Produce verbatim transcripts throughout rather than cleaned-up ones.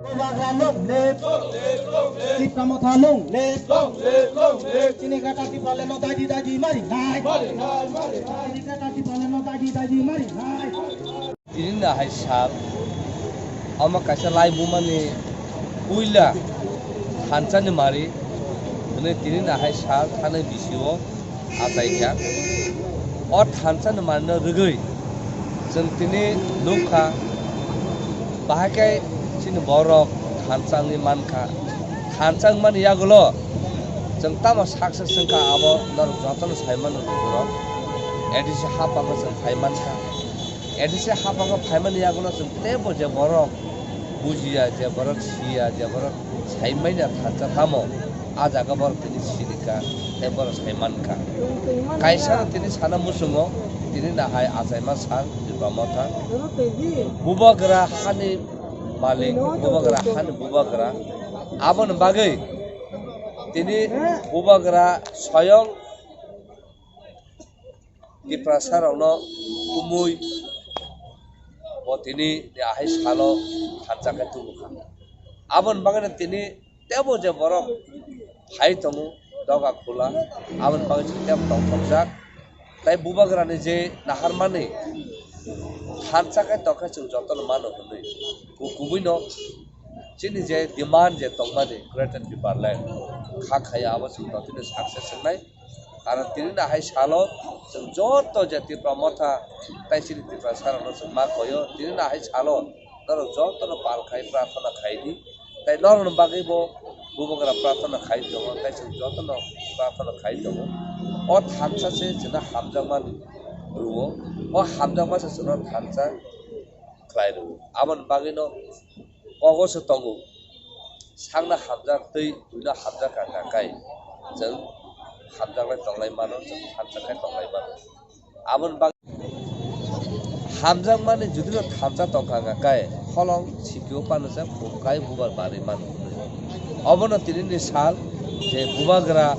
Bubagra long live. Tipra Motha long live. Chini Greater Tipraland no daidi daidi mari nai. Chini Greater Tipraland no daidi daidi mari nai. Tini nahai sal, omo kaisa laibumani puila thansa ni mari hwnwi tini nahai sal thani bisio achai kha. O thansa ni mari no rwgwi chwng tini nukha, bahai khe chini borok thansa wngwi mankha. Thansa wngmani yagulo chwng tamo success wngkha, abo norok jotono sai mano borok. A D C haphango chwng phai mankha. A D C haphango phaimani yagulo chwng teibo je borok bujiya, je borok siya, je borok sai manya thansa tamo, a jaga borok tini sinikha, tei borok sai mankha. Kaisa no tini sana muchungo, tini nahai achaima sal Tipra Motha. Bubagra hani malik, bubagra hani bubagra. Aboni bagwi tini bubagra soyong Tiprasa rokno kumui bo tini ni ahai salo thansa khe tubukha. Aboni bagwi no tini teibo je borok phai tongo doga khula, aboni bagwi chwng teibo tongthokjak. Tai bubagrani je naharmani thansa khe tongkhe chwng jotono mano hwnwi. Ku-, kubuino chini je demand je tongmani Greater Tipraland kha khaya abo chwng totino success wngnai. Karon tini nahai salo chwng joto je Tipra Motha tai chini Tiprasa rokno chwng ma koyo. Tini nahai salo norok jotono pal khai prarthana khai di. Tai norokni bagwi bo bubagra prarthana khai tongo, tai chwng jotono prarthana khai tongo. O thansa se chwngno hamjakmani rwo. O hamjakma se chwngno thansa khlai rwo. Aboni bagwino kogo se tongo. Sakno hamjak tei buino hamjak kha kha kai chwng hamjaklai tonglai mano, chwng thansa khai tonglai mano. Aboni bagwi hamjakmani judino thansa tongkha wngkha khe holong sikio panajak bukai bubar barwi mano. Obono tinini sal je bubagra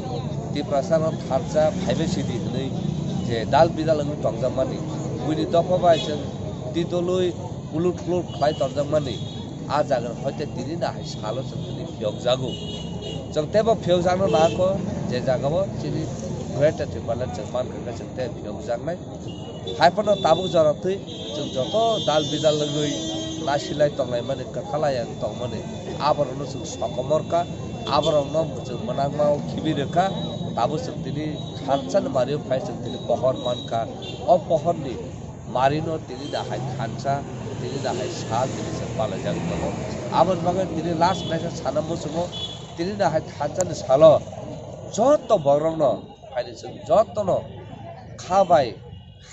Tiprasano thansa phaibai sidi hwnwi je dal bidal wngwi tongjakmani, buini dopha bai chwng titolwi ulut khlur khlai tonjakmani, a jaga hoite tinini ahai salo chwng tini phiyokjago. Chwng teibo phiyokjakno nangkho je jagao chini Greater Tipraland chwng mankha khe chwng tei phiyokjaknai. Hai phano tabuk jora twi chwng joto dal bidal wngwi nasilai tonglaimani, kwthalai ang tongmani, aborokno chwng sokomor kha, aborokno chwng mwnakmao khibi rwkha, tabuk chwng tini thansa ni mario phai chwng tini pohor mankha. O pohorni marino tini da hai thansa, tini da hai sal, tini se palaijak tongo. Aboni bagwi tini last naikhe sana muchungo, tini da hai thansa ni salo joto borokno phaini chwng jotono kha bai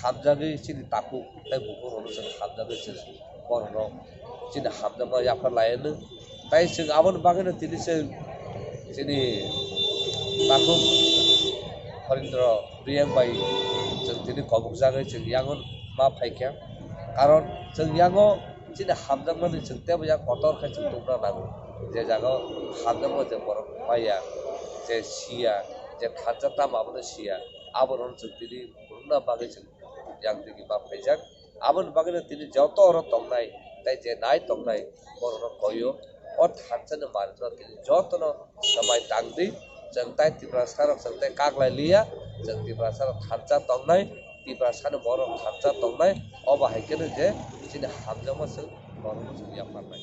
hamjagwi chini takhuk tei bukhuk rokno chwng hamjagwi chwng borokno chini hamjakma yaphar laianw. Tai chwng aboni bagwino tini chwng chini takhuk Horindro Riyang bai chwng tini kobokjagwi chwng yango ma phaikha. Karon chwng yango chini hamjakmani chwng teibo yak kotor khe chwng tongna nango. Je jagao hamjakma je borok maya, je siya, je thansa tamo abono siya, aborokno chwng tini phunukna bagwi chwng yang tini ma phaijak. Aboni bagwino tini joto oro tongnai, tei je nai tongnai, borokno koio. O thansa ni manwino tini jotono swmai tang di. Chwng tai Tiprasa rok chwng tai kaklai liya, chwng Tiprasa rok thansa tongnai, Tiprasa ni borok thansa tongnai. Obo hai kheno je chini hamjakma chwng borokno chwng yapharnai.